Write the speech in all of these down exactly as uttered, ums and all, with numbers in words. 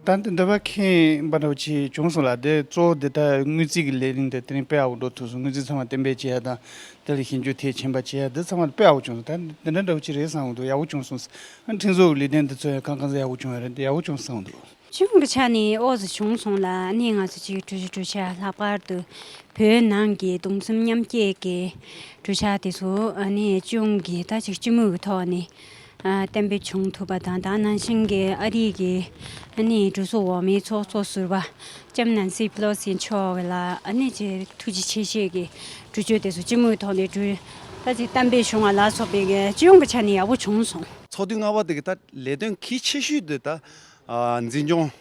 ད་འདི་འདོད་པ་ཁེངས་པ་འདྲ་བོ་ཅིག་བྱུང་སོང་ལ། དེ་གཙོ་བོ་འདི་ལྟར་དངུལ་རྩིས་ཀྱི་ལས་རིམ་དེ་དེ་རིང་དཔེ་ཡག་པོ་འགྲོ་ཐུབ་སོང་། དངུལ་རྩིས་ཚང་མ་གཏན་འབེབས་བྱེད་ཡ་དང་། དེ་ལ་ཞིབ་འཇུག་ཐེག་ཆེན་པ་བྱེད་ཡ་འདི་ཚང་མ་དཔེ་ཡག་པོ་བྱུང་སོང་། ད་འདི་འདྲ་འདྲ་བོ་ཅིག་རེད་བསམ་གྱི་འདུག། ཡག་པོ་བྱུང་སོང་། ཁྲིམས་བཟོ་གི་ལས་དོན་འདི་ཚོ་ཡང་གང་གང་ཟེ་ཡག་པོ་བྱུང་ཡ་རེད། འདི་ཡག་པོ་བྱུང་སོང་འདུག། སྤྱི་ཡོངས་ཀྱི་ཆ་ནས་འོ་ཙམ་བྱུང་སོང་ལ། ཨ་ནི་ང་ཚོ་ཅིག་གྲོས་གཞི་གྲོས་འཆར་ལྷག་པར་དུ་བོད་ནང་གི་གདུང་སེམས་མཉམ་སྐྱེད་ཀྱི་གྲོས་འཆར་དེ་ཚོ་ཨ་ནི་སྤྱི་ཡོངས་ཀྱི་ད་ཅིག་སྤྱི་མོས་ཀྱི་ཐོག་ནས་ཨ་གཏན་འབེབས་བྱུང་ཐུབ་པ་དང་། ད་ནང་བཞིན་གྱི་ཨ་རིའི་གི་ཨ་ནི་གྲོས་ཚོགས་འོག་མའི་ཚོགས་གཙོ་ཟུར་པ་ལྕམ་ནན་སི་པེ་ལོ་སི་མཆོག་ལ་ཨ་ནི་ཅིག་ཐུགས་རྗེ་ཆེ་ཞུ་ཡས་ཀྱི་གྲོས་ཆོད་དེ་ཚོ་སྤྱི་མོས་ཐོག་ནས་གྲོས་ད་ཅིག་གཏན་འབེབས་བྱུང་བ་ལ་སོགས་པའི་གི་སྤྱི་ཡོངས་ཀྱི་ཆ་ནས་ཡག་པོ་བྱུང་སོང་། ཚོགས་དུས་ལྔ་པ་དེ་གི་ད་ལས་དོན་གལ་ཆེ་ཤོས་དེ་ད་ཨ་འཛིན་སྐྱོང་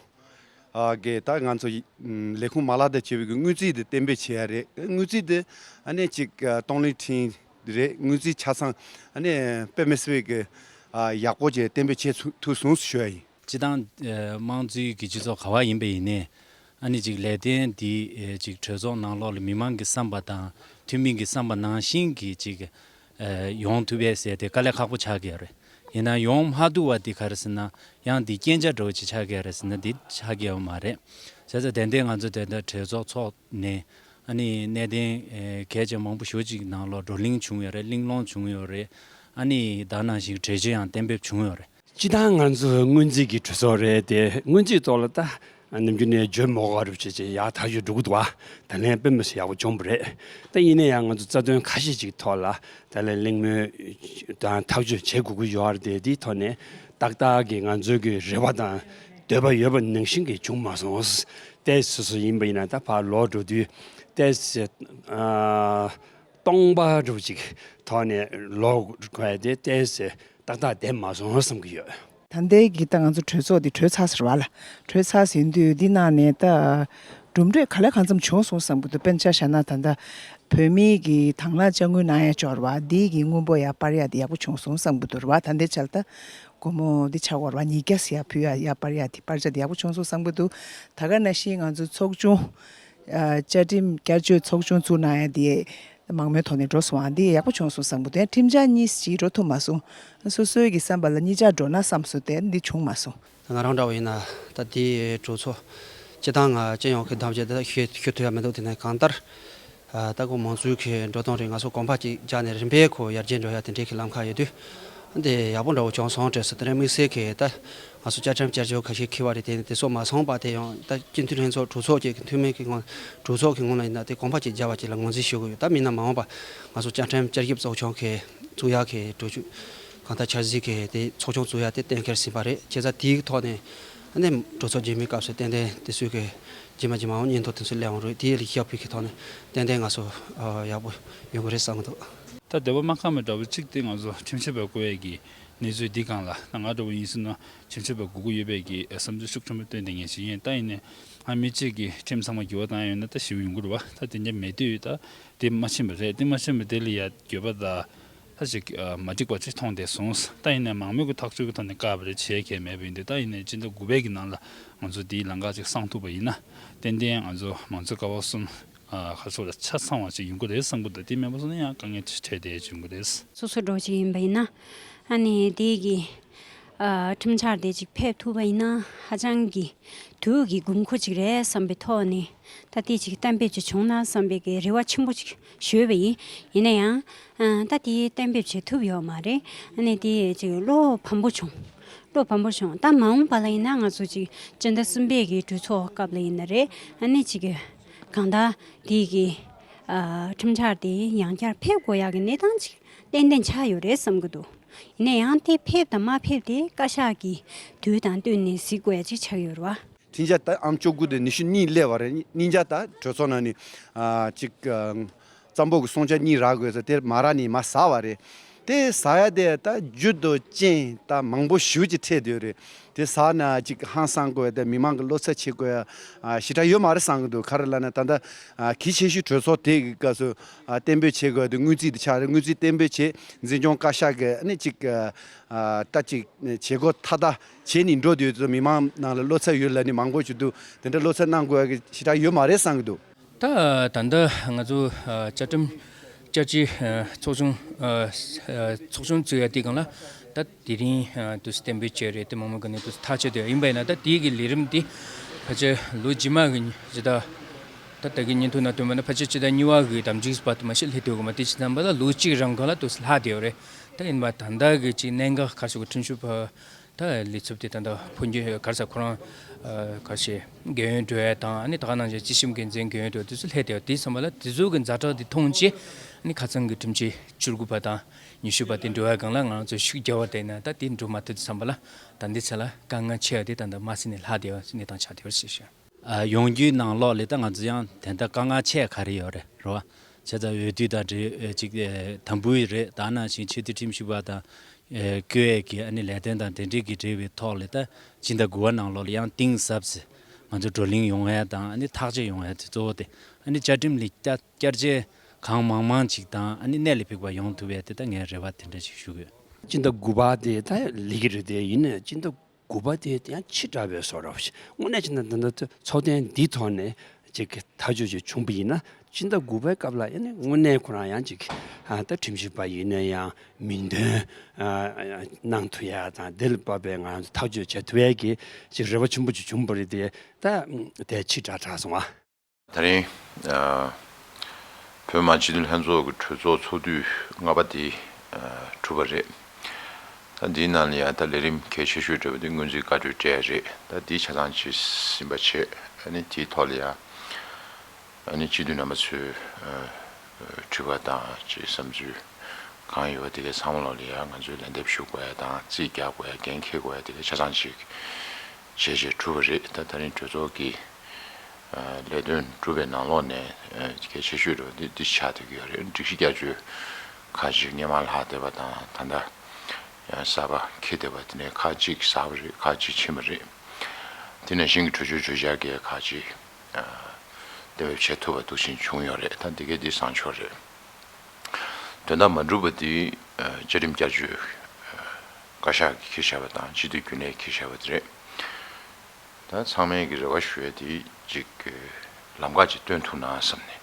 ཨ་གི་ད་ང་ཚོ་ཡི་ཨམ་ལས་ཁུངས་མ་ལག་དང་བཅས་པའི་གི་དངུལ་རྩིས་དེ་གཏན་འབེབས་བྱེད་ཡ་རེད། དངུལ་རྩིས་དེ་ཨ་ནི་ཅིག་ཨ་གཏོང་ལེན་ཁྲིམས་རེད། དངུལ་རྩིས་ཆ་ཚང་ཨ་ནི་དཔེ་མི་སྲིད་པའི་གི་ཨ་ཡག་པོ་བྱས་གཏན་འབེབས་བྱེད་ཚུ་ཐུབ་སོང་ཞུ་ཡ་ཡིན། སྤྱི་བཏང་ཨ་དམངས་གཙོའི་གི་སྤྱི་ཚོགས་ག་བ་ཡིན་པ་ཡིན་ནའི་ཨ་ནི་ཅིག་ལས་དོན་འདི་ཨ་ཅིག་གྲོས་ཚོགས་ནང་ལོགས་ལ་མི་མང་གི་བསམ་པ་དང་འཐུས་མི་གི་བསམ་པ་ནང་བཞིན་གི་ཅིག་ཨ་ཡོང་ཐུབ་པས་ཟེར་ཏེ་དཀའ་ལས་ཁག་པོ་ཆགས་ཀྱི་ཡོད་རེད། ཡིན་ན་ཡོང་མ་ཐུབ་པ་འདི་ག་རེ་ཟེར་ན་ཡང་འདི་རྐྱེན་ཆག་འདྲ་བོ་ཅིག་ཆགས་ཀྱི་ཡོད་རེད་ཟེར་ན་འདི་ཆགས་ཀྱི་ཡོད་མ་རེད། བྱས་ཙང་ཏན་ཏན་ང་ཚོ་དེ་འདྲ་གྲོས་ཚོགས་ཚོགས་ནས་ཨ་ནི་གནད་དོན་ཨེ་གལ་ཆེ་མང་པོ་ཞེ་པོ་ཅིག་ནང་ལོགས་བགྲོ་གླེང་བྱུང་ཡོད་རེད། གླེང་སློང་བྱུང་ཡོད་རེད། ཨ་ནི་ད་ནང་བཞིན་གྲོས་ཆོད་ཡང་གཏན་འབེབས་བྱུང་ཡོད་རེད། སྤྱི་བཏང་ང་ཚོ་སྔོན་རྩིས་ཀྱི་གྲོས་ཚོགས་རེད་དེ། སྔོན་རྩིས་ཐོག་ལ་ད་ནམ་རྒྱུན་ནས་བརྗོད་མ་དགོས་པ་རུ་བྱས་བྱས་ཡག་ཐག་ཆོད་འགྲོ་གི་འདུག་བ། ད་ལན་དཔེ་མི་སྲིད་ཡག་པོ་བྱུང་བ་རེད། ད་ཡིན་ན་ཡང་ང་ཚོ་རྩ་དོན་ཁ་ཤས་ཅིག་ཐོག་ལ་ད་ལན་གླེང་མོལ་དང་ཐག་གཅོད་བྱེད་དགོས་ཀྱི་ཡོད་རེད་དེ། དེའི་ཐོག་ནས་ཏག་ཏག་གི་ང་ཚོའི་གི་རེ་བ་དང་འདོད་པ་ཡོད་པ་ནང་བཞིན་གྱི་བྱུང་མ་སོང་། ཏོག་ཙམ་སོ་སོ་ཡིན་པ་ཡིན་ན་ད་ཕར་ལོག་འགྲོ་དུས་ཏོག་ཙམ་ཨ་སྟོང་པ་འདྲ་བོ་ཅིག་ཐོག་ནས་ལོག་དགོས་ཡ་དེ་ཏོག་ཙམ་ཏག་ཏག་བསྡད་མ་སོང་བསམ་གྱི་ཡོད། ད་ལྟའི་གི་ད་ང་ཚོ་གྲོས་ཚོགས་འདི་གྲོལ་ཚར་ཟེར་བ་ལ། གྲོལ་ཚར་ཟིན་དུས་འདི་ནང་ནས་ད་གྲུབ་འབྲས་ག་ལེ་གང་འཚམ་བྱུང་སོང་བསམ་གྱི་འདུག། དཔེར་ན་ཆ་བཞག་ན་ད་ལྟ་བོད་མིའི་གི་དང་བླངས་དཔྱ་དངུལ་གནང་ཡ་འབྱོར་བ་འདི་གི་དངུལ་འབོར་ཡར་སྤར་ཡ་འདི་ཡག་པོ་བྱུང་སོང་བསམ་གྱི་འདུག་རེད་བ། ད་ལྟའི་ཆར་ད་སྒོར་མོ་འདི་ཆགས་ཡོད་རེད་བ། ཉིས་བརྒྱ་ཟེར་ཡ་ཕུལ་ཡ་ཡར་སྤར་ཡ་འདི་སྤར་ཆ་འདི་ཡག་པོ་བྱུང་སོང་བསམ་གྱི་འདུག། ད་ག་ནང་བཞིན་ང་ཚོ་ཚོགས་ཆུང་ཨ་བཅའ་ཁྲིམས་བསྐྱར་བཅོས་ཚོགས་ཆུང་བཙུགས་གནང་ཡ་འདི་མང་མོས་ཐོག་ནས་འགྲོ་སོང་བ། འདི་ཡག་པོ་བྱུང་སོང་བསམ་གྱི་འདུག། ཡང་ཁྲིམས་འཆར་གཉིས་ཅིག་འགྲོ་ཐུབ་མ་སོང་། སོ་སོའི་གི་བསམ་པ་ལ་གཉིས་ཆར་འགྲོ་ན་བསམ་སོང་སྟེ་འདི་བྱུང་མ་སོང་། ང་རང་འདྲ་བོ་ཡིན་ན་ད་དེའི་གྲོས་ཚོགས་སྤྱི་བཏང་ང་སྤྱི་ཡོངས་ཀྱི་གདམ་བྱ་དེ་ཤོད་ཤོད་ཐུབ་ཡ་མི་འདུག། དེ་ནས་གང་ལྟར་ཨ་ད་ཁོ་མང་གཙོའི་གི་འགྲོ་སྟངས་རེད། ང་ཚོ་གོམ་པ་གཅིག་རྒྱག་ནས་རིམ་པས་ཁོ་ཡར་རྒྱས་འགྲོ་ཡ་དེ་འདྲའི་གི་ལམ་ཁ་ཡོད་དུས། འདི་ཡག་པོ་འདྲ་བོ་བྱུང་སོང་དྲན་སོང་། དེ་ནས་དམིགས་བསལ་གྱི་ད་ང་ཚོ་བཅའ་ཁྲིམས་བསྐྱར་བཅོས་ཁ་ཤས་འཁེལ་བ་རེད། དེ་དེ་ཚོ་མ་སོང་བ་དེ་ཡང་ད་སྤྱི་འཐུས་ལྷན་ཚོགས་གྲོས་ཚོགས་ཀྱི་འཐུས་མི་གི་ངོས་གྲོས་ཚོགས་ཀྱི་ངོས་ལ་ཡིན་ན་དེ་གོམ་པ་གཅིག་རྒྱག་པ་གཅིག་ལ་ངོས་འཛིན་ཞུ་གི་ཡོད། ད་མིན་ན་མ་འོངས་པ་ང་ཚོ་བཅའ་ཁྲིམས་བསྐྱར་ཞིབ་ཚོགས་ཆུང་གི་བཙུགས་ཡག་གི་གྲོས་ཆོད་གང་ལྟར་འཆར་གཞི་གི་དེ་ཚོགས་ཆུང་བཙུགས་ཡག་དེ་གཏན་འཁེལ་ཟིན་པ་རེད། བྱས་ཙང་དེའི་ཐོག་ནས་ཨ་ནི་གྲོས་ཚོགས་རྗེས་མའི་སྐབས་སུ་ཏན་ཏན་དེ་ཚོའི་གི་རྗེས་མ་རྗེས་མ་འོང་སྙན་ཐོ་དེ་ཚོ་སླེབས་འོང་རེད། དེ་ལ་ཞབས་ཕྱི་གི་ཐོག་ནས་ཏན་ཏན་ང་ཚོ་ཨ་ཡག་པོ་ཡོང་གི་རེད་བསམ་གི་འདུག། ད་འདོད་པ་མ་ཁེངས་པ་འདྲ་བོ་གཅིག་དེ་ང་ཚོ་ཁྲིམས་ཞིབ་པ་བསྐོ་ཡས་ཀྱི་གནས་ཚུལ་འདི་སྒང་ལ། ད་ང་འདྲ་བོ་ཡིན་ཟེར་ན་ཁྲིམས་ཞིབ་པ་དགོས་ཀྱི་ཡོད་པའི་གི་བསམ་ཚུལ་ཤུགས་ཆེན་པོ་བཏོན་བསྡད་མཁན་ཞིག་ཡིན། ད་ཡིན་ནའི་ང་མི་གཅིག་གིས་ཁྲིམས་ཚང་མ་འགྱུར་བ་བཏང་ཡ་ཡོད་ན་ད་ཞེ་པོ་ཡོང་གི་རེད་བ། ད་དེ་འདྲ་མེད་དུས་ད་དེ་མ་ཕྱིན་པ་རེད། དེ་མ་ཕྱིན་པ་དེ་ལ་ཡ་འགྱོད་པ་ད་ད་ཅིག་ཨ་མ་འགྲིག་པ་ཅིག་མཐོང་བསྡད་སོང་། ད་ཡིན་ནའི་མང་མོས་ཀྱི་ཐག་གཅོད་ཀྱི་ཐོག་ནས་བཀག་པ་རེད། བྱེད་མཁན་མེད་པ་ཡིན་དུས། ད་ཡིན་ནའི་སྤྱི་ཟླ་དགུ་པའི་གི་ནང་ལ་ང་ཚོ་དེའི་ལམ་ཁ་ཅིག་སྲུང་ཐུབ་པ་ཡིན་ན་ཏན་ཏན་ང་ཚོ་མང་གཙོའི་ཀ་བ་གསུམ་ཨ་ཁ་ཕྱོགས་ལ་ཆ་ཚང་བ་ཅིག་ཡོང་གི་རེད་བསམ་གི་འདུག། དེ་མེད་པ་སོང་ན་ཡང་དཀའ་ངལ་ཅིག་འཕྲད་བསྡད་ཡོང་གི་རེད། སོ་སོ་འདྲ་བོ་ཅིག་ཡིན་པ་ཡིན་ན་ཨ་ནི་དེ་གི་ཨ་ཁྲིམས་འཆར་དེ་ཅིག་ཕེབས་ཐུབ་པ་ཡིན་ན་ཧ་ཅང་གི་དུས་ཀྱི་དགོས་མཁོ་ཅིག་རེད་བསམ་པའི་ཐོག་ནས། ད་དེ་ཅིག་གཏན་འབེབས་ཅིག་བྱུང་ན་བསམ་པའི་གི་རེ་བ་ཆེན་པོ་ཅིག་ཞུས་པ་ཡིན། ཡིན་ན་ཡང་ཨ་ད་དེ་གཏན་འབེབས་བྱེད་ཐུབ་ཡོད་མ་རེད། ཨ་ནི་དེ་ཅིག་བློ་ཕམ་པོ་བྱུང་། བློ་ཕམ་པོ་བྱུང་། ད་མ་འོངས་པ་ལ་ཡིན་ན་ང་ཚོ་ཅིག་སྤྱི་ཟླ་གསུམ་པའི་གི་གྲོས་ཚོགས་སྐབས་ལ་ཡིན་ན་རེད། ཨ་ནི་ཅིག་གང་ལྟར་དེ་གི་ཨ་ཁྲིམས་འཆར་དེ་ཡང་བསྐྱར་ཕེབས་དགོས་ཡག་གི་གནས་སྟངས་ཅིག་ཏན་ཏན་ཆགས་ཡོད་རེད་བསམ་གི་འདུག། ཡིན་ན་ཡང་དེ་ཕེབས་དང་མ་ཕེབས་དེ་བཀའ་ཤག་གི་དུས་དང་བསྟུན་ནས་གཟིགས་དགོས་ཡ་ཅིག་ཆགས་ཡོད་རེད་བ། ཐེངས་ཆ་ད་ཨང་བཅུ་དགུ་དེ་ཉི་ཤུ་གཉིས་སླེབས་པ་རེད། གཉིས་ཆ་ད་གྲོས་ཚོགས་ནང་ནས་ཨ་ཅིག་ཨ་ཙམ་པོ་གི་སྲུང་བྱ་གཉིས་རག་དགོས་ཟེར་དེ་མ་རག་ནས་མར་ཟགས་པ་རེད། དེ་ཟགས་ཡ་དེ་ད་རྒྱུ་དང་རྐྱེན་ད་མང་པོ་ཞེ་པོ་ཅིག་འཕྲད་བསྡད་ཡོད་རེད། དེ་ཟགས་ན་ཅིག་ཧང་སང་དགོས་ཡ་དེ་མི་མང་གི་བློ་འཚབ་བྱེད་དགོས་ཡ་ཨ་ཞེ་དྲག་ཡོད་མ་རེད་བསམ་གི་འདུག། ག་རེ་ལབ་ན་ད་ལྟ་ཨ་གལ་ཆེ་ཤོས་གྲོས་ཚོགས་དེ་གི་སྐབས་སུ་ཨ་གཏན་འབེབས་བྱེད་དགོས་ཡ་དེ་དངུལ་རྩིས་དེ་ཆགས་རེད། དངུལ་རྩིས་གཏན་འབེབས་བྱེད། འཛིན་སྐྱོང་བཀའ་ཤག་གི་ཨ་ནི་ཅིག་ཨ་ད་ཅིག་བྱེད་སྒོ་མཐའ་དག་བྱས་ནས་འགྲོ་དུས་ཚོད་མི་མང་ནང་ལ་བློ་འཚབ་ཡོད་ལབ་ནས་མང་པོ་ཞིག་འདུག། དེ་འདྲ་བློ་འཚབ་གནང་དགོས་ཡ་གི་ཞེ་དྲག་ཡོད་མ་རེད་བསམ་གི་འདུག། ད་ད་ལྟ་ང་ཚོ་ཨ་བཅའ་ཁྲིམས་བསྐྱར་བཅོས་ཨ་ཚོགས་ཆུང་ཨ་ཨ་ཚོགས་ཆུང་བཙུགས་ཡ་དེ་སྒང་ལ་ ད་དེ་རིང་དུས་བསྟན་པའི་བཅས་རེད་དེ་མང་མང་གི་ནས་དུས་ཐག་ཆོད་དེ་ཡིན་པ་ཡིན་ན། ད་དེའི་གི་ལས་རིམ་དེ་ཕལ་ཆེར་ལོ་རྗེས་མ་གི་ཇི་ལྟ་ད་ད་གི་ཉིན་ཐོ་ན་སྟོན་པ་ན་ཕལ་ཆེར་ཇི་ལྟ་གཉིས་པ་གི་དམ་ཅིག་བར་དུ་མ་ཤི་ལྷེ་དོ་གི་མ་དེ་ཅི་ཙམ་པ་ལ་ལོ་གཅིག་རང་ག་ལ་དུས་ལྷག་དེ་ཡོད་རེད། ད་ཡིན་པ་ད་ལྟ་གི་ཅིག་གནད་འགག་ཁ་ཤས་ཁྲིམས་ཞིབ་པ་ད་ལས་ཚབ་དེ་ད་ལྟ་ཕོ་འགྱུར་གར་ས་ཁོ་རང་གར་ཞེ་རྒན་ཡོལ་འགྲོ་ཡ་དང་ཨ་ནི་ད་ག་ནང་བཞིན་སྤྱི་ཁྱིམ་འགན་འཛིན་རྒན་ཡོལ་འགྲོ་དུས་སུ་ལྷེ་དེ་ཡོད། དེ་ཙམ་པ་ལ་དེ་ཚོ་གི་ཛ་དྲག་དེ་མཐོང་ཅི་ཨ་ནི་ཁ་སང་གི་ཁྲིམས་ཆད་བཅུ་དགུ་པ་དང་། ཉི་ཤུ་པ་དེ་འགྲོ་བའི་སྒང་ལ་ང་རང་ཚོ་ཤུགས་རྒྱབ་པ་དེ་ན་ད་དེ་འགྲོ་མ་ཐུབ་དུས་ཙམ་པ་ལ་ད་འདི་ཚེ་ལ་དཀའ་ངལ་ཆེ་བ་དེ་ད་ལྟ་མ་སེ་ནས་ལྷག་བསྡད་པ་གནས་སྟངས་ཆགས་བསྡད་པ་ཞིག་ཤོད། ཨ་ཡོང་རྒྱུའི་ནང་ལོགས་ལ་ད་ང་ཚོ་ཡང་དེ་འདྲ་དཀའ་ངལ་ཆེ་ག་རེ་ཡོད་རེད་རེད་བ། བྱས་ཙང་འོས་བསྡུ་དང་འབྲེལ་ཅིག་དམ་འབུལ་རེད། ད་ནང་བཞིན་ཆེས་མཐོའི་ཁྲིམས་ཞིབ་པ་དང་བཀོད་ཡས་ཀྱི་ཨ་ནི་ལས་དོན་དང་དེ་འབྲེལ་གྱི་འབྲེལ་བའི་ཐོག་ལ་ད་སྤྱི་ཟླ་དགུ་པ་ནང་ལོགས་ལ་ཡང་གཏིང་ཟབ་ཙམ་ང་ཚོ་བགྲོ་གླེང་ཡོང་ཡ་དང་ཨ་ནི་ཐག་གཅོད་ཡོང་ཡ་དེ་གཙོ་བོ་དེ་ཨ་ནི་བཅའ་ཁྲིམས་ལ་བསྐྱར་བཅོས་གང་མང་མང་ཅིག་དང་ཨ་ནི་གནད་ལ་ཕིགས་པ་ཡོང་ཐུབ་ཡ་དེ་ད་ངས་རེ་བ་དེ་འདྲ་ཞིག་ཞུ་གི་ཡོད། སྤྱི་ཟླ་དགུ་པ་དེ་ད་ལས་ཀྱི་རེད་དེ་ཡིན་ནའི་སྤྱི་ཟླ་དགུ་པ་དེ་ཡང་ཕྱི་དྲགས་པའི་བཟོ་འདྲ་ཞིག་དངོས་གནས་ཕྱི་ཟླ་འདི་འདྲ་ཚོགས་ཐེངས་འདིའི་ཐོག་ནས་ཅིག་གི་ཐག་གཅོད་ཅིག་བྱུང་པ་ཡིན་ན་སྤྱི་ཟླ་དགུ་པའི་སྐབས་ལ་ཡང་ནི་དངོས་གནས་ཁོ་རང་ཡང་ཅིག་ཨ་ད་ཁྲིམས་ཞིབ་པ་ཡིན་ན་ཡང་མིང་འདོན་ཨ་གནང་ཐུབ་ཡ་དང་དེ་ལ་དཔག་པའི་ང་རང་ཚོ་ཐག་གཅོད་བྱེད་ཐུབ་ཡ་གི་ཅིག་རེ་བ་ཆེན་པོ་ཅིག་བྱུང་པ་རེད་དེ་ད་དེ་ཕྱི་དྲགས་དྲགས་སོང་བ། ད་རིང་ཨ་བོད་མི་མང་སྤྱི་འཐུས་ལྷན་ཚོགས་ཀྱི་གྲོས་ཚོགས་ཚོགས་དུས་ལྔ་པ་དེ་ཨ་གྲུབ་པ་རེད། ད་འདིའི་ནང་ལ་ཡང་ད་ལས་རིམ་གལ་ཆེ་ཤོས་འདྲ་བོ་དེ་སྔོན་རྩིས་བཀའ་འཁྲོལ་སྤྲད་རེད། ད་འདི་ཆ་ཚང་ཅིག་ཟིན་པ་བྱས་ཨ་ནི་དེའི་ཐོག་ལ་ཡང་ཨ་ནི་སྤྱི་འཐུས་རྣམ་པ་ཚོས་ཨ་དྲི་བ་དང་ཅིག་བསམ་ཚུལ་གང་ཡོད་པ་དེ་གའི་ཚང་མ་ལོག་ལ་ཡང་ང་ཚོས་ལན་འདེབས་ཞུ་དགོས་ཡ་དང་རྩིས་རྒྱག་དགོས་ཡ་འགན་འཁྱེར་དགོས་ཡ་དེ་གའི་ཆ་ཚང་ཅིག་བྱས་བྱས་གྲུབ་པ་རེད། ད་ད་རིང་གྲོས་ཚོགས་ཀྱི་ལས་དོན་གྲུབ་པའི་ནང་ལོགས་ནས་གལ་ཆེ་ཤོས་རེད་འདི་འདི་ཆགས་བསྡད་ཀྱི་ཡོད་རེད། སྒྲིག་གཞི་བསྐྱར་བཅོས་ཁག་ཅིག་སྔོན་མ་ལྷག་བསྡད་པ་དང་ད་ལྟ་ཡང་གསར་པ་འཁྱེར་བསྡད་པ་དེ་ནས་ཁག་ཅིག་གསར་པ་རེད། ཁག་ཅིག་ཕྱི་མ་རེད། དེ་ནང་བཞིན་གྱི་གྲོས་ཆོད་གྲོས་འཆར་གྱི་ཁག་ཅིག་གཏན་འབེབས་བྱེད་ཐུབ་པ་འདུག་ཕྱིན་བྱུང་ཡོད་རེད། ད་འདི་གའི་འདི་བཟང་ཕྱོགས་རེད། དོན་དག་མ་འགྲུབ་པ་འདི་བཅའ་ཁྲིམས་བསྐྱར་བཅོས་བཀའ་ཤག་གིས་འཁྱེར་བཞག་པ་དང་སྤྱི་འཐུས་རྒྱུན་ལས་འཁྱེར་བཞག་པ་དེ་རེད། ད་ཚང་མས་ཀྱི་རེ་བ་ཞུ་ཡ་དེ་ཅིག་ལམ་ཁ་ཅིག་སྟོན་ཐུབ་ན་བསམ་ནས།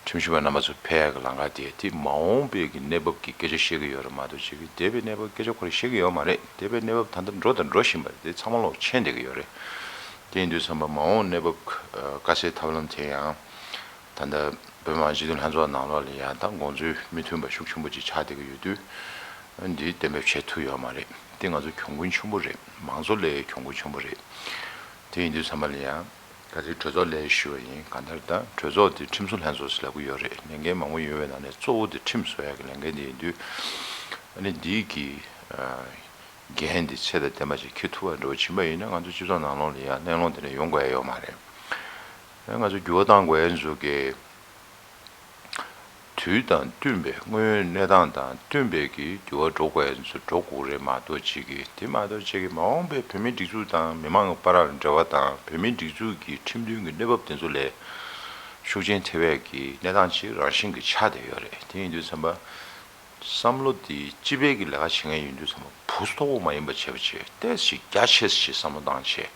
ཁྲིམས་ཞིབ་པ་རྣམ་པ་ཚོ་ཕེབས་ཡ་གི་ལམ་ཁ་དེ་དེ་མ་འོངས་པའི་གི་གནས་བབ་ཀྱི་སྐད་ཆ་བཤད་ཀྱི་ཡོད་རེད་མ་གཏོགས་ཅིག་གི་འདས་པའི་གནས་བབ་སྐད་ཆ་ཁོ་རང་བཤད་ཀྱི་ཡོད་མ་རེད། འདས་པའི་གནས་བབ་ད་ལྟ་འགྲོ་དང་འགྲོ་བཞིན་པ་རེད། དེ་ཚང་མ་ལོག་མཁྱེན་བསྡད་ཀྱི་ཡོད་རེད། དེ་ཡིན་དུས་ཙམ་པ་མ་འོངས་གནས་བབ་དཀའ་སེལ་ཐབས་ལམ་དེ་ཡང་ད་ལྟ་བོད་མི་མང་སྤྱི་འཐུས་ལྷན་ཚོགས་ནང་ལོགས་ལ་ཡང་ད་དགོངས་ཚུལ་མི་མཐུན་པ་ཤུགས་ཆེན་པོ་ཅིག་ཆགས་བསྡད་ཀྱི་ཡོད་དུས་འདི་གཏན་འབེབས་བྱེད་ཐུབ་ཡོད་མ་རེད། འདི་ང་ཚོ་གྱོང་གུན་ཆེན་པོ་རེད། མང་ཚོགས་ལ་གྱོང་གུན་ཆེན་པོ་རེད། དེ་ཡིན་དུས་ཚང་མ་ལ་ཡང་ག་ཚོད་གྲོས་ཚོགས་ལས་ཞུ་བ་ཡིན། གང་ལྟར་ད་གྲོས་ཚོགས་འདི་ཁྲིམས་བཟོ་ལྷན་ཚོགས་ཟེར་ལབ་ཀྱི་ཡོད་རེད། ལས་འགན་མང་པོ་ཡོད་པའི་ནང་ནས་གཙོ་བོ་འདི་ཁྲིམས་བཟོ་ཡག་གི་ལས་འགན་འདི་ཡིན་དུས་ཨ་ནི་འདི་གི་འགན་འདི་ཚད་དང་ལྡན་པ་ཞིག་འཁྱེར་ཐུབ་པ་འགྲོ་བ་ཕྱིན་པ་ཡིན་ན་ང་ཚོ་སྤྱི་ཚོགས་ནང་ལོགས་ལ་ཡང་གནས་ལུགས་འདི་འདྲ་ཡོང་དགོས་ཡ་ཡོད་མ་རེད། ང་ཚོ་འགྱུར་བ་གཏང་དགོས་ཡ་ཚོ་གི་དུས་དང་བསྟུན་པའི་དངོས་ཡོད་གནས་སྟངས་དང་བསྟུན་པའི་གི་འགྱུར་བ་འགྲོ་དགོས་ཡ་ཚོ་འགྲོ་དགོས་རེད་མ་གཏོགས་ཅིག་གི་དེ་མ་གཏོགས་ཅིག་གི་མ་འོངས་པའི་བོད་མིའི་སྒྲིག་འཛུགས་དང་མི་མང་གི་བར་ལ་འབྲེལ་བ་དང་བོད་མིའི་སྒྲིག་འཛུགས་ཀྱི་ཁྲིམས་མཐུན་གྱི་གནས་བབ་དེ་ཚོ་ལས་ཤུགས་རྐྱེན་ཐེབས་ཡ་གི་གནས་སྟངས་ཅིག་རང་བཞིན་གྱི་ཆགས་བསྡད་ཡོད་རེད། དེ་ཡིན་དུས་ཙམ་པ། བསམ་བློ་དེ་སྤྱི་པའི་གི་ལས་ཀ་བྱེད་མཁན་ཡིན་དུས་ཚང་མ་བུ་སྟོབས་པོ་མ་ཡིན་པ་བྱས་པ་བྱས་ཏོག་ཙམ་རྒྱ་ཆེ་ས་ཞིག་བསམ་བློ་བཏང་བྱས།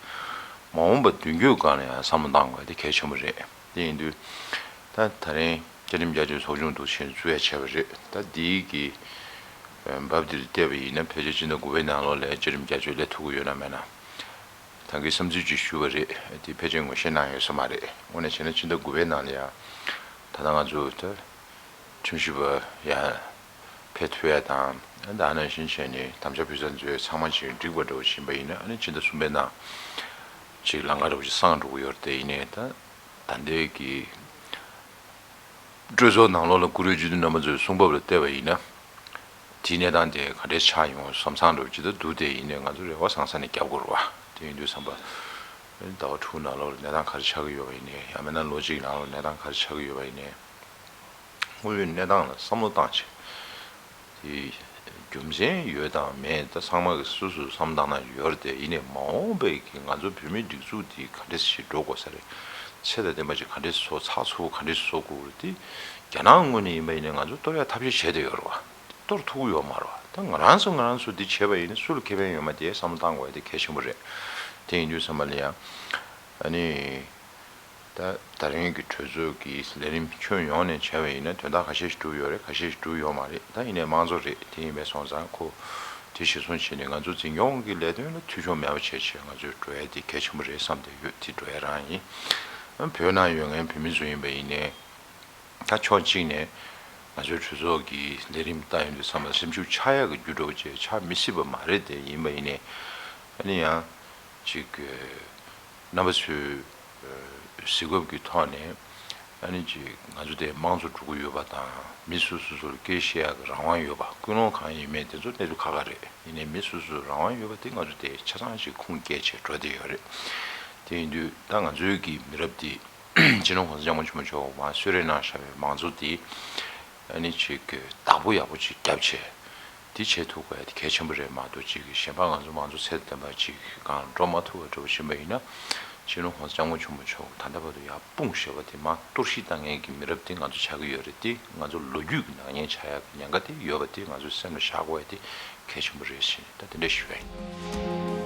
མ་འོངས་པ་མདུན་སྐྱོད་སྒང་ལ་ཡང་བསམ་བློ་བཏང་དགོས་དེ་གལ་ཆེན་པོ་རེད། དེ་ཡིན་དུས་ད་ད་རིང་བཅའ་ཁྲིམས་བསྐྱར་བཅོས་ཚོགས་ཆུང་འདུག་ཕྱིན་བཙུགས་ཡ་བྱས་པ་རེད། ད་འདིའི་གི་འབབ་འདིར་བལྟས་པ་ཡིན་ན་ཕལ་ཆེར་སྤྱི་ཟླ་དགུ་པའི་ནང་ལོགས་ལ་བཅའ་ཁྲིམས་བསྐྱར་བཅོས་སླེབས་ཐུབ་ཀྱི་ཡོད་ན་མེད་ན། ད་གིན་བསམ་ཚུལ་ཅིག་ཞུས་པ་རེད། དེ་ཕལ་ཆེར་ངོ་ཤེས་གནང་ཡོད་ས་མ་རེད། དངོས་གནས་བྱས་ན་ཕྱི་ཟླ་དགུ་པའི་ནང་ལ་ཡང་ད་ལྟ་ང་ཚོ་ད་ཁྲིམས་ཞིབ་པ་ཡང་ཕེབས་ཐུབ་ཡ་དང་ད་ནང་བཞིན་བྱས་ནས་དམ་བཅའ་ཕུལ་ས་ཚོས་ཚང་མ་ཅིག་འགྲིག་པ་འདྲ་བོ་ཕྱིན་པ་ཡིན་ན་ཨ་ནི་ཕྱི་ཟླ་གསུམ་པའི་ནང་ཅིག་ལམ་ཁ་འདྲ་བོ་ཅིག་སངས་འགྲོ་གི་ཡོད་རེད། དེ་ཡིན་ནའི་ད་ད་ལྟའི་གི་གྲོས་ཚོགས་ནང་ལོགས་ལ་བཀུར་འོས་སྤྱི་འཐུས་རྣམ་པ་ཚོའི་གསུང་བབ་ལ་བལྟས་པ་ཡིན་ན། དེའི་གནས་སྟངས་དེ་ག་འདྲས་ཆགས་ཡོང་བསམ་བསམ་འདྲ་བོ་ཅིག་ད་འདུག་དེ་ཡིན་ནའི་ང་ཚོ་རེ་བ་བཟང་ས་ནས་རྒྱབ་དགོས་རེད་བ། དེ་ཡིན་དུས་ཙམ་པ། ཟླ་བ་དྲུག་ནང་ལོགས་ལ་གནས་སྟངས་ག་རེ་ཆགས་ཀྱི་ཡོད་པ་ཡིན་ནའི་ཡང་མིན་ན་ལོ་གཅིག་ནང་ལོགས་གནས་སྟངས་ག་རེ་ཆགས་ཀྱི་ཡོད་པ་ཡིན་ནའི། དངོས་ཡོད་གནས་སྟངས་ལ་བསམ་བློ་བཏང་བྱས། དེ་རྒྱུ་མཚན་ཡོད་དང་མེད་ད་ཚང་མ་གི་སོ་སོས་བསམ་བཏང་ན་ཡོད་རེད་དེ་ཡིན་ནའི་མ་འོངས་པའི་གི་ང་ཚོ་བོད་མིའི་སྒྲིག་འཛུགས་འདི་ག་འདྲས་ཞིག་འགྲོ་དགོས་ས་རེད། ཚད་དང་ལྡན་པ་ཅིག་ག་འདྲས་བཟོ་ཚགས་ཚུད་པོ་ག་འདྲས་བཟོ་དགོས་རེད་དེ་རྒྱ་ནག་ངོས་ནས་ཡིན་པ་ཡིན་ནའི་ང་ཚོ་གཏོར་ཡ་ཐབས་ཤེས་བྱས་བསྡད་ཡོད་རེད་བ། གཏོར་ཐུབ་ཀྱི་ཡོད་མ་རེད་བ། ད་ང་རང་ཚོ་ང་རང་ཚོ་འདི་བྱས་པ་ཡིན་ན་སུ་ལ་ཁེ་ཕན་ཡོད་མ་དེ་བསམ་བློ་བཏང་དགོས་ཡ་དེ་གལ་ཆེན་པོ་རེད། དེ་ཡིན་དུས་ཙམ་པ་ལ་ཡང་ཨ་ནི། ད་ད་རིང་གི་གྲོས་ཚོགས་ཀྱི་ལས་རིམ་ཁྱོན་ཡོངས་ནས་བྱས་པ་ཡིན་ན་དོན་དག་ཁ་ཤས་ཤིག་གྲུབ་ཡོད་རེད། ཁ་ཤས་ཤིག་གྲུབ་ཡོད་མ་རེད། ད་ཡིན་ནའི་དམངས་གཙོ་རེད། དེ་ཡིན་པས་སོང་ཙང་ཁོ་ དེ་གཞིར་བཟུང་བྱས་ནས་ང་ཚོ་འཛིན་སྐྱོང་གི་ལས་དོན་ལ་འཐུས་ཤོར་མེད་པ་བྱས་བྱས་ང་ཚོས་འགྲོ་ཡ་དེ་གལ་ཆེན་པོ་རེད་བསམ་བསྡད་ཡོད། དེ་འགྲོ་ཡ་རང་ཡིན། བོད་ནང་ཡོད་མཁན་བོད་མི་ཚོ་ཡིན་པ་ཡིན་ནའི། ད་ཕྱོགས་གཅིག་ནས་ང་ཚོའི་གྲོས་ཚོགས་ཀྱི་ལས་རིམ་ལྟ་ཡོང་དུས་ཙམ་པ་སེམས་ཤུགས་ཆག་ཡག་གི་རྒྱུ་འགྲོ་བྱས་ཆག་མི་སྲིད་པ་མ་རེད་དེ། ཡིན་པ་ཡིན་ནའི་ཨ་ནི་ཡང་ཅིག་རྣམ་པ་ཚོས་གཟིགས་བབ་ཀྱི་ཐོག་ནས་ཨ་ནི་ཅིག་ང་ཚོ་དེ་དམངས་གཙོ་འགྲོ་གི་ཡོད་པ་དང་མི་སོ་སོ་སོར་སྐད་བཤད་ཡག་གི་རང་དབང་ཡོད་པ། ཀུན་སློང་གང་ཡིན་མིན་དེ་ཚོ་གནས་ཚུལ་ཁག་ཁག་རེད། ཡིན་ནའི་མི་སོ་སོའི་རང་དབང་ཡོད་པ་དེ་ང་ཚོ་དེ་ཆ་ཚང་ཞིག་ཁུངས་སྐྱེལ་བྱས་འགྲོ་བསྡད་ཡོད་རེད། དེ་ཡིན་དུས་ད་ང་ཚོའི་གི་མི་རབས་དེ། སྤྱི་ནོར་༸གོང་ས་༸སྐྱབས་མགོན་ཆེན་པོ་མཆོག་མར་གསོལ་རས་གནང་བཞག་པའི་མང་གཙོ་དེ་ཨ་ནི་ཅིག་བདག་པོ་ཡག་པོ་ཅིག་བརྒྱབ་བྱས་དེ་བྱེད་ཐུབ་དགོས་ཡ་དེ་གལ་ཆེན་པོ་རེད་མ་གཏོགས། ཅིག་གཞན་པ་ང་ཚོ་མང་གཙོ་ཚད་ལྡན་པ་ཅིག་གང་འགྲོ་མ་ཐུབ་པ་འགྲོ་བཞིན་པ་ཡིན་ན། སྤྱི་ནོར་༸གོང་ས་༸སྐྱབས་མགོན་ཆེན་པོ་མཆོག་ད་ལྟ་བར་དུ་ཡར་སྤུངས་བཞག་པ་དེ་མར་གཏོར་བཤིག་བཏང་མཁན་གྱི་མི་རབས་དེ་ང་ཚོ་ཆགས་ཀྱི་ཡོད་རེད། དེ་ང་ཚོ་ལོ་རྒྱུས་ཀྱི་ནག་ཉེས་ཆགས་ཡག་གི་ཉེན་ཁ་དེ་ཡོད་པ་དེ་ང་ཚོས་སེམས་ལ་བཞག་དགོས་ཡ་དེ་གལ་ཆེན་པོ་རེད་ཟེར་ནས་ད་དེ་འདྲ་ཞུ་ཡ་ཡིན།